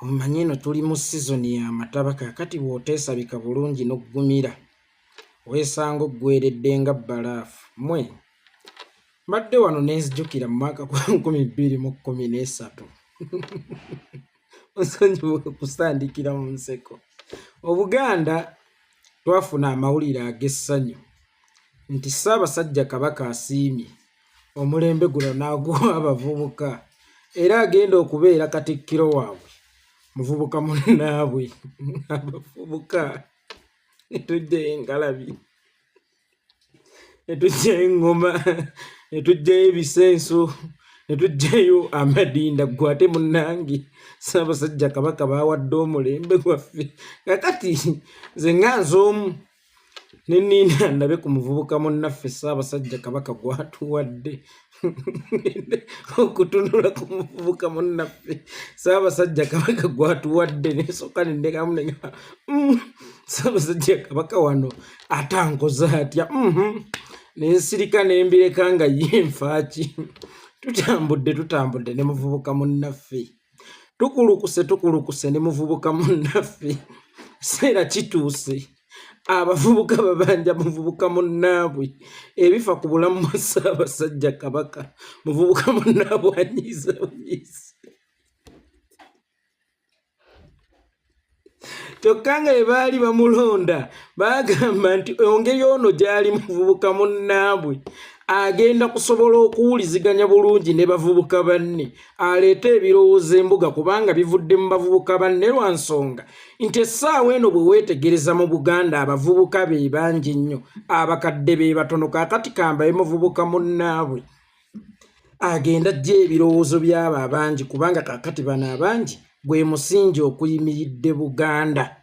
Omanyi eno tuli mu sizoni ya mataba, kaakati bw'oteesabika bulungi n'oggumira weesanga oggweredde nga bbalaafu. Mmwe mbadde wano ne nzijukira mu mwaka gwa 2013. Onsonyiwe okusandikira mu nseko. Obuganda twafuna amawulire ag'essanyu nti Ssaabasajja Kabaka asiimye omulembe guno n'aguwa abavubuka era agenda okubeera Katikkiro waabwe muvubuka munnaabwe. Abavubuka ne tuggyayo engalabi, ne tuggyayo eŋŋoma, ne tuggyayo ebisenso, ne tuggyayo amadinda. Ggwe ate munnange Ssaabasajja Kabaka baawadde omulembe gwaffe. Kakati nze nga nze omu ne nninda ndabe ku muvubuka munnaffe Ssaabasajja Kabaka gw'atuwadde. Okutunula ku muvubuka munnaffe Ssaabasajja Kabaka gw'atuwadde nesooka nendekamu ne Ssaabasajja Kabaka wano ate ankoze atya? Nensirika nembireka nga ye nfaaki. Tutambudde tutambudde ne muvubuka munnaffe, tukulukuse tukulukuse ne muvubuka munnaffe. Kiseera kituuse abavubuka babanja muvubuka munnaabwe ebifa ku bulamu bwa Ssaabasajja Kabaka. Muvubuka munnaabwe anyiiza bunyiizi, kyokka nga bwe baali bamulonda baagamba nti engeri ono gy'ali muvubuka munnaabwe agenda kusobola okuwuliziganya bulungi ne bavubuka banne, aleete ebirowoozo embuga kubanga bivudde mu bavubuka banne, lwa nsonga nti essaawa eno bwe weetegereza mu Buganda abavubuka be bangi nnyo, abakadde be batono. Kaakati kambaye muvubuka munnaabwe agenda ajja ebirowoozo by'abo abangi, kubanga kaakati bano abangi gwe musingi okuyimiridde Buganda,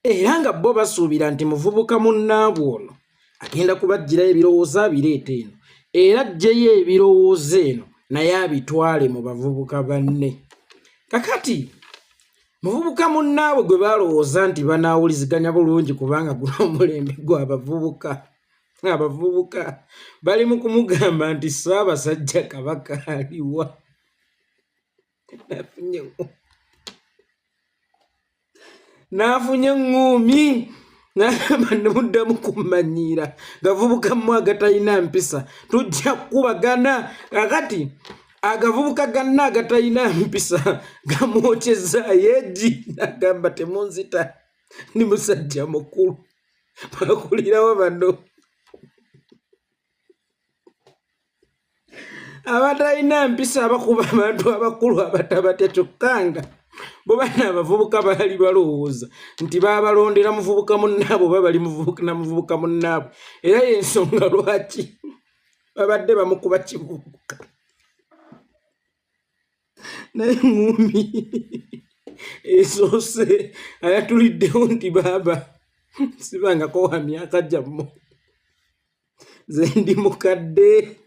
era nga bo basuubira nti muvubuka munnaabwe ono agenda kubaggyirayo ebirowoozo abireeta eno, era aggyeyo ebirowoozo eno naye abitwale mu bavubuka banne. Kakati muvubuka munnaabwe gwe balowooza nti banaawuliziganya bulungi, kubanga guno omulembe gw'abavubuka, abavubuka bali mu kumugamba nti Ssaabasajja Kabaka aliwa? N'afunye eŋŋuumi n'agamba nemuddamu kummanyiira, gavubuka mmwe agatalina mpisa, tujja kukubagana. Kakati agavubuka ganna agatalina mpisa gamwokyezaayo egi, n'agamba temunzita, ndi musajja mukulu, bakulirawo bano abatalina mpisa abakuba abantu abakulu abatabatya. Kyokka nga bo bano abavubuka baali balowooza nti baabalondera muvubuka munnaabwe oba bali na muvubuka munnaabwe, era y'ensonga lwaki babadde bamukuba kivubuka. Naye ŋŋumi esoose ayatuliddewo nti baaba sibangako wa myaka gyammwe, nze ndi mukadde.